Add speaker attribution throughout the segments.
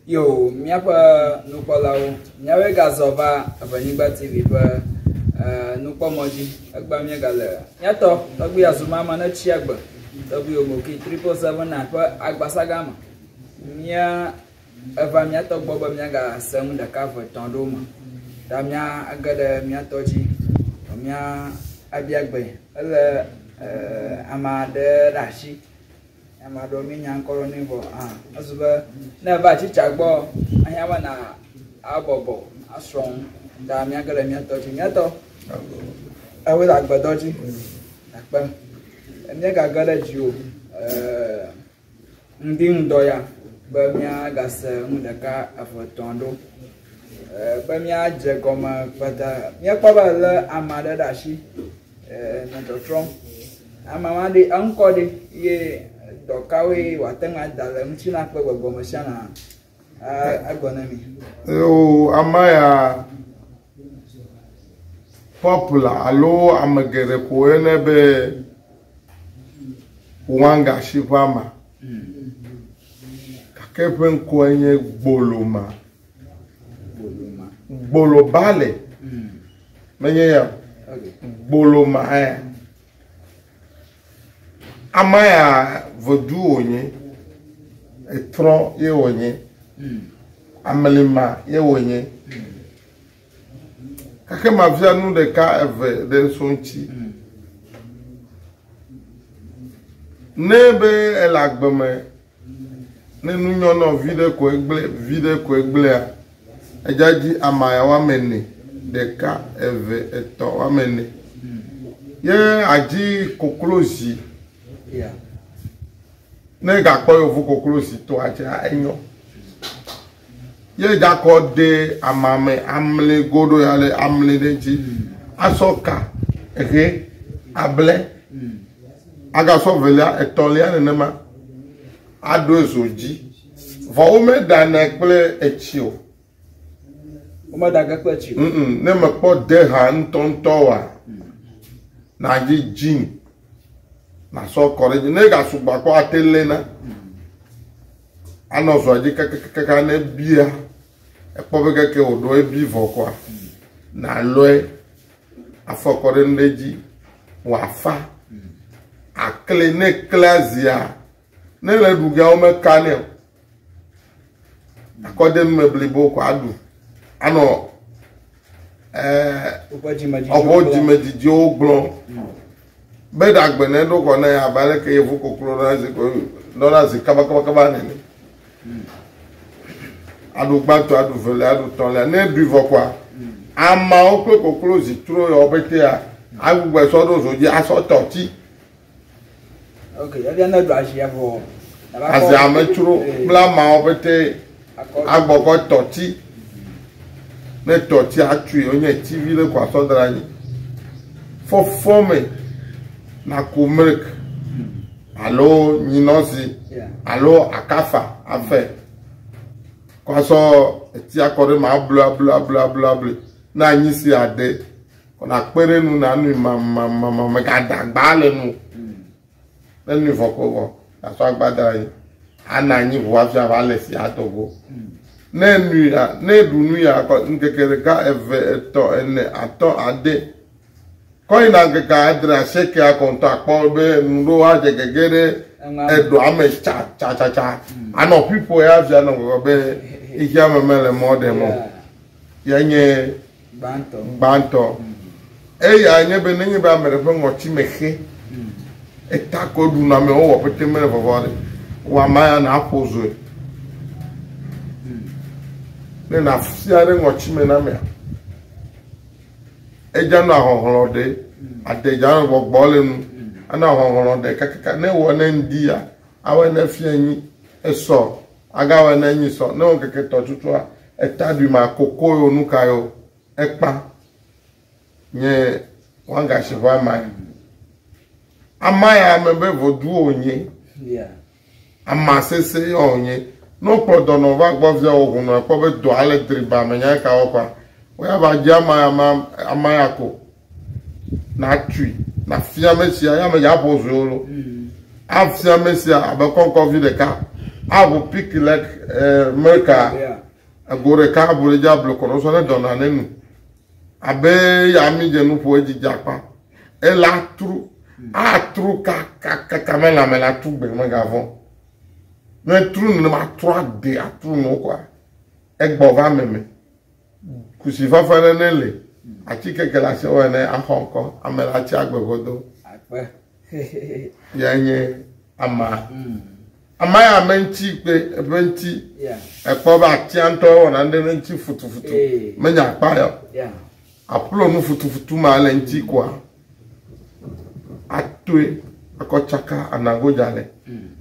Speaker 1: Yo, míaƒe nukpɔlawo, míawoe gazɔ va Evenyigba TV ƒe eh, nukpɔmɔ dzi. Egbea míegale míatɔ tɔgbui Azuma me ne tsi agbe tɔgbui Omoki 7779 ƒe agbasaga me. Mía eva míatɔ gbɔ be míagase nu ɖeka eve etɔ̃ ɖewo me. Ta míage ɖe míatɔ dzi mía abia gbe. Ele eh, ame aɖe ɖe asi. Ame aɖewo míenya ŋkɔ ɖo nɛ vɔ hã. Ezu be ne eva tsitsa gbɔ ehiã be na abɔbɔ asrɔ̃ nu. Ta míage ɖe mía tɔ dzi. Mía tɔ, ewoe le agbedɔ dzi. Akpe. Míegage ɖe dziwò ee ŋdi ŋdɔ ya be míagase nu ɖeka eve etɔ̃ ɖo. Be míadze gɔme kpata. Míekpɔ be elé ame aɖe ɖe asi nɔ trɔtrɔm. Ame ma ɖe, eŋkɔ ɖe ye dɔ kawoe wòate ŋu ada le ŋutilã kple gbɔgbɔ me sia na egblɔ na mi.
Speaker 2: Eo ama ya popular alo ame geɖe ko woyɔnɛ be Wangashi ƒe ama. Gake eƒe ŋkɔe nye Gboloma. Gbolobale. Menye ya o. Gboloma ya. Ama ya vedu wònye. Etrɔ ye wònye. Amelima ye wònye. Gake mafia nu ɖeka eve ɖe so ŋuti. Ne be ele agbe me Ne nu nyɔ nɔ viɖe ko egble, viɖe ko egblea, edza dzi ama ya woame ene, ɖeka, eve, etɔ̃, woame ene. Ye adzi koklozi. Ne egakpɔ yevu koklozi tɔa tsea, enyɔ. Ye gakɔ de ama me, amli goɖo ya le amli ɖe dzi, asɔ ka, ehe, able. Agasɔ velia, etɔ̃lia nenema aɖo ezo dzi. Vɔ womeɖanɛ kple etsi o.
Speaker 1: Womeɖage kple etsi o.
Speaker 2: Mm ne mekpɔ de ha ŋutɔŋutɔ oa, nàdzi dzin nàsɔ kɔ ɖe edzi. Ne egasugbɔ akpɔ ate léna. Anɔ zɔa dzi kakakaka ne ebia, ekpɔ be keke wòɖo ebi vɔ kɔa, nàlɔe afɔ kɔ ɖe nu ɖe dzi wòafa akli ne klea zia ne le ɖu gea womeka nɛ o akɔ de nume blibo ko aɖu anɔ ɛɛ ɔƒo dzimedzidziwo gblɔ be ɖagbe ne ɖo kɔ ne abe aleke yevu koklo ɖona zi ko ɖona zi kabakabakaba nene. Aɖu gbãtɔ, aɖu velia, aɖu tɔ̃lia. Ne eɖui vɔ kɔa, ameawo kple koklozi tro yawo ƒetea, agbugbɔe sɔ ɖo zo dzi asɔ tɔ ti.
Speaker 1: Ok, ebia ne ɖu azia vɔ.
Speaker 2: Azia me tsro kple ameawo ƒete agbɔkɔ tɔ ti. Ne tɔ ti atsui, wonye ti vi ɖe ko asɔ da ɖe anyi. Fɔfɔ me naku milk alo nyinɔzi alo akafa afɛ. Kɔ asɔ etia kɔ ɖe me ablu ablu ablu ablu ablu ne anyi si ade kɔ nakpe ɖe nu nanui mamamama megada agba le nu ne nui vɔ ko vɔ asɔ agba da anyi ana anyi ʋu hafi ava le si ado go ne nui ya ne ɖu nu ya kɔ ŋkeke ɖeka eve etɔ̃ ene atɔ̃ ade Kɔ yina ŋkeke adre asiekea kɔ ŋutɔ akpɔ be nu ɖewo adze gege ɖe eɖɔa me tsatsatsa. Anɔ ƒiƒo ya hafi anɔ gbɔgblɔ be xexea me mele mɔ ɖem o. Ya nye gbãtɔ. Eya nye be nenye be ame ɖe ƒe ŋɔti me xe, eta ko ɖuna ame wowɔ pete mele vɔvɔ ɖe, wɔ ama ya naƒo zoe. Ne nafia ɖe ŋɔti me na amea. Edza nɔ ahɔhlɔ̃ ɖe, ade dza nɔ gbɔgbɔ le nu, anɔ ahɔhlɔ̃ ɖe kakaka. Ne ewɔ ne ŋdi ya, awɔe ne fiẽ nyi esɔ, agawɔe ne nyi sɔ. Ne wɔ ŋkeke tɔ tutua, eta ɖui ma koko yo nuka yo ekpa nye wangashi ƒe ama ya. Ama ya ame be vodu wònye. Ama sese ye wònye. Ne wokplɔ dɔnɔ va gbɔ via wò hunɔ ekpɔ be dɔa le driba me nya ka wɔ kɔa, woya va dzi ama ya ma ama ya ko natui nafia ame sia ya me dza ƒo zoe lo. Afia ame sia abe kɔŋkɔvi ɖeka. Aʋu piki le meka ego ɖeka aʋu ɖe dzi ablu kɔ ɖe sɔ ne dɔnɔ ne nu. Abe ya mi dze nuƒo edzi dze akpa. Ela tru atru kakakaka me lãme la tu gbe megavɔ. Ne tru nenema atru ade atru nu kɔa egbɔ va meme. Kusi fafa ɖe ne le atike ke le asiwò ene axɔ ŋkɔ ame la tsi agbe godo.
Speaker 1: Akpe.
Speaker 2: Ya nye ama. Ama ya me ŋuti kpe eƒe ŋuti. Ekpɔ be atia ŋutɔ wɔna nuɖe ne ŋuti futufutu. Menye akpa yɔ. Aƒlo nu futufutu ma le ŋuti koa. Atoe akɔ tsaka anagodzalɛ.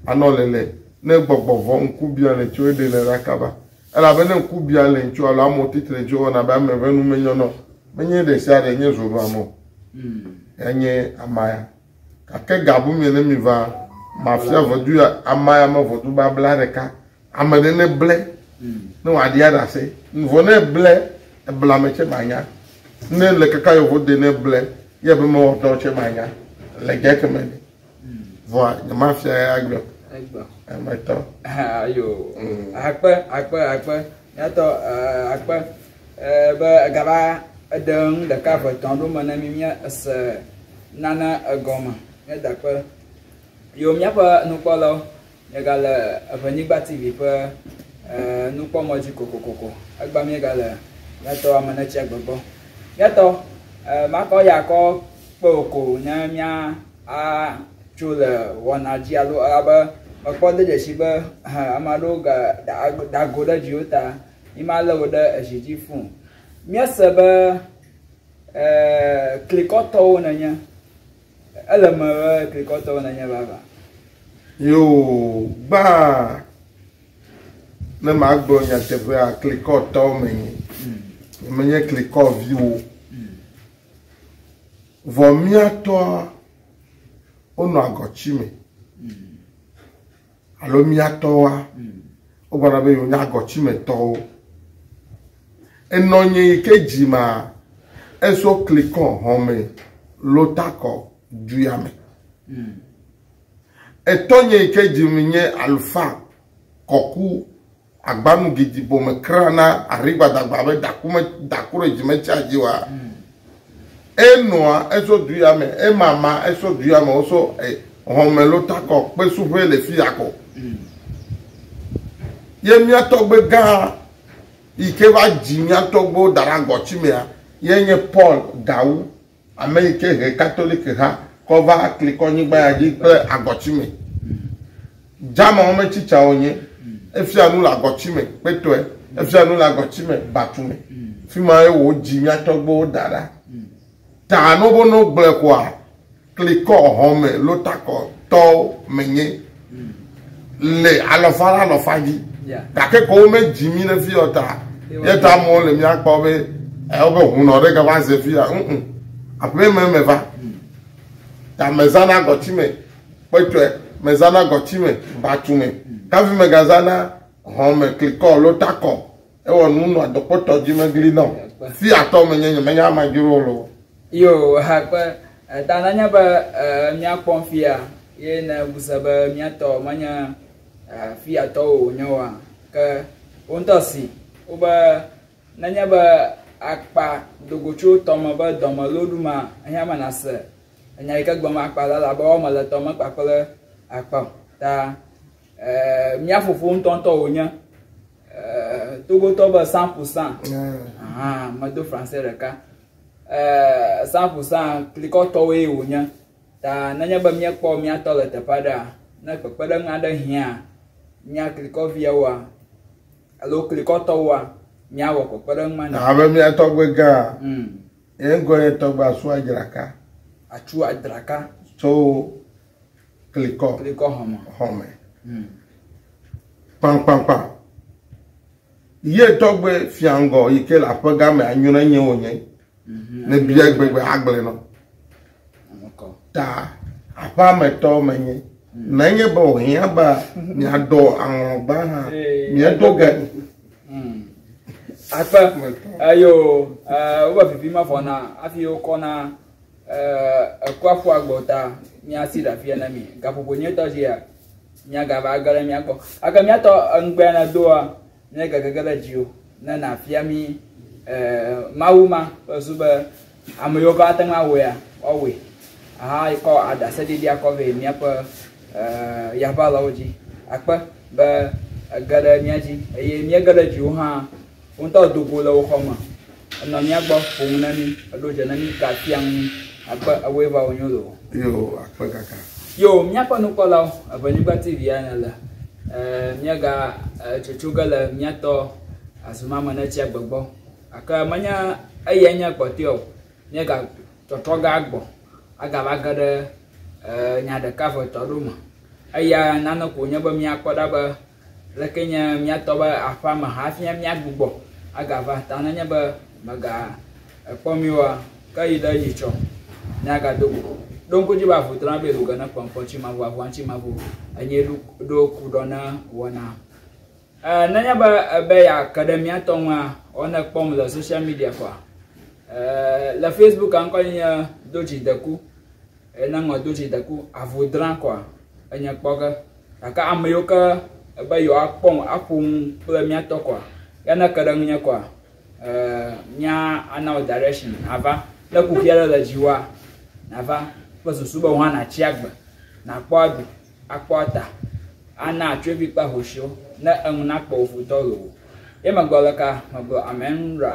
Speaker 2: Anɔ lele ne gbɔgbɔ vɔ ŋku bia le tso eɖe le ɖa kaba. Elabe ne ŋku bia le ŋutsu alo amewo titre ŋutsu wɔna be ame ƒe nu menyɔnɔ. Menye ɖe sia ɖe nye zoɖo ame o. Enye ama ya. Gake gabu mi ne mi va mafia ʋedu ya ama ya me ʋedu babla ɖeka. Ame ɖe ne ble ne wòaɖi aɖe ase. Vɔ ne ble ebla me tse manya. Ne le kaka yevo de ne ble ye be mewɔ dɔ tse manya. Le dze ke me. Vɔa nye mafia ya gblɔ. Emetɔ.
Speaker 1: Ayo. Akpe akpe akpe. Miatɔ akpe be gaba eɖe nu ɖeka eve tɔn ɖo me ne mi mía ese nane egɔme. Míada akpe. Yo míaƒe nukpɔlawo miegale Eʋenyigba TV ƒe nukpɔmɔ dzi kokokoko. Egba míegale míatɔ ame ne tsi agbe gbɔ. Míatɔ makɔ ya kɔ kpe ko ne mía atso le wɔna dzi alo abe mekpɔ de dzesi be ame aɖewo ga da go ɖe dziwo ta mi ma lé wo ɖe ezi dzi fũ. Míese be klikɔtɔwo nenye. Ele me be klikɔtɔwo nenye vava.
Speaker 2: Yo gbaa ne magblɔ nyateƒea klikɔtɔwo menye. Menye klikɔviwo. Vɔ míatɔa wonɔ agɔtsi me. Alo míatɔwoa wogblɔna be yewo nye agɔtsimetɔwo. Enɔ nye yi ke dzima eso klikɔ xɔme lotakɔ du ya me. Etɔ nye yi ke dzim nye alufa kɔku agbanu gidi bome kra na arigbadagba be daku me daku ɖe dzime tsia dzi wa. Enɔa eso du ya me emama eso du ya me woso xɔme lotakɔ kpesuƒe le fi ya ko. Ye míatɔgbe gã yi ke va dzi míatɔgbewo da ɖe agɔtsimea ye nye Paul Gawu ame yi ke he katolike ha kɔ va klikɔnyigba ya dzi kple agɔtsime. Dzamawo metsitsawo nye efia nu le agɔtsime kpetɔe efia nu le agɔtsime batume. Fi ma ye wòdzi míatɔgbewo da ɖa. Ta no be no gblɔe koa klikɔ xɔme lotakɔ tɔwo menye le alɔfa le alɔfa dzi. Gake ko womedzi mí ɖe fi ya ta ye ta amewo le míakpɔ be wobe hunɔ ɖe gava ze fi ya. Aƒe me me va. Ta mezãna agɔtsime kpetɔe, mezãna agɔtsime batume. Kafi megazãna xɔme klikɔ lotakɔ. Ewɔ nu nɔ adokpɔtɔ dzi megli nɔ. Fiatɔ menye nye menye amedzro lo.
Speaker 1: Yo akpe ta nanye be míakpɔm fia ye ne bu se be míatɔ menye fiatɔwo wònye oa ke wo ŋutɔ si wobe nenye be akpa dogo tso tɔme be dɔme lo ɖu ma ehiã be nase enya yi ke gblɔm akpa la labe woame le tɔme kpakple akpa o. Ta mía fofo ŋutɔŋutɔ wònye Togotɔ be 100%. Medo français ɖeka. 100% klikɔtɔwoe wònye. Ta nenye be míekpɔ míatɔ le teƒe aɖea, ne kpekpeɖeŋu aɖe hiã mía klikɔviawoa alo klikɔtɔwoa, míawɔ kpekpeɖeŋu ma na.
Speaker 2: Abe mía tɔgbe gã. Ye ŋgɔ nye tɔgbe Atsu Adzraka.
Speaker 1: Atsu Adzraka.
Speaker 2: Tso klikɔ.
Speaker 1: Klikɔ xɔme.
Speaker 2: Xɔme. Kpankpankpa. Ye tɔgbe fia ŋgɔ yi ke le aƒe gã me anyo na nye wònye. Ne bia gbegbe agble nɔ. Ta aƒeametɔ menye. Nenye be wòhiã be miaɖɔ aŋlɔgba hã, miaɖo ge.
Speaker 1: Akpe. Eyo wobe vivi mevɔna hafi wokɔna ekua ƒua gbɔ ta míasi ɖe afia na mi. Gaƒoƒo nyuietɔ dzia. Míagava ge ɖe mía gbɔ. Gake míatɔ eŋugbea ne doa, míegage ge ɖe dziwò ne nàfia mí Mawu ma ƒe zu be ame yiwo ke ate ŋu awɔea, woawɔe. Aha kɔ aɖaseɖiɖi akɔ vɛ míaƒe yaʋalawo dzi. Akpe be ege ɖe mía dzi eye míege ɖe dziwò hã. Wò ŋutɔ do go le wò xɔ me, ènɔ mía gbɔ, ƒo nu na mí, èɖo dze na mí, gafia nu mí. Akpe, ewɔe va wònyo loo.
Speaker 2: Yo, akpe kaka.
Speaker 1: Yo, míaƒe nukpɔlawo, Eʋenyigba TV ya nèle. E, míega e, tsotso ge le mía tɔ Azumame ne tsi agbe gbɔ. Gake menye eyae nye kpɔtɔe o. Míega tɔtrɔ ge agbɔ agava ge ɖe e, nya ɖeka ve tɔ ɖo me. Eya nane ko wònye be míakpɔ ɖa be Leke nye mía tɔ be aƒea me hafi míagbugbɔ agava ta nenye be mèga ekpɔ mí oa, ke yi ɖe nyitsɔ míagado go. Ɖo ŋku dzi be avu trɔna be lu ge ne kpɔnkpɔn tsi mavu avua ŋtsi mavu enye ɖo ɖo ku ɖɔ ne wɔna. E, nenye be ebe yeake ɖe mía tɔ ŋua, wɔ ne kpɔm le social media kɔa. E, le Facebook ŋkɔ nye do dzi deku. Eye ne ŋɔ do dzi deku avu drã kɔa, enye kpɔ ge. Gake ame yiwo ke ebe yewoakpɔm aƒo nu kple mía tɔ kɔa, ya ne ke ɖe ŋunye kɔa, mía ana wò direction nava. Ne kuxi aɖe le dziwòa, nava kple susu be wò hã nàtsi agbe, nàkpɔ aɖu, akpɔ ata, ana atsyɔ̃evi kple ahosiwo ne enu nakpɔ wò futɔ loo. Ye megblɔ leka? Megblɔ amen ra.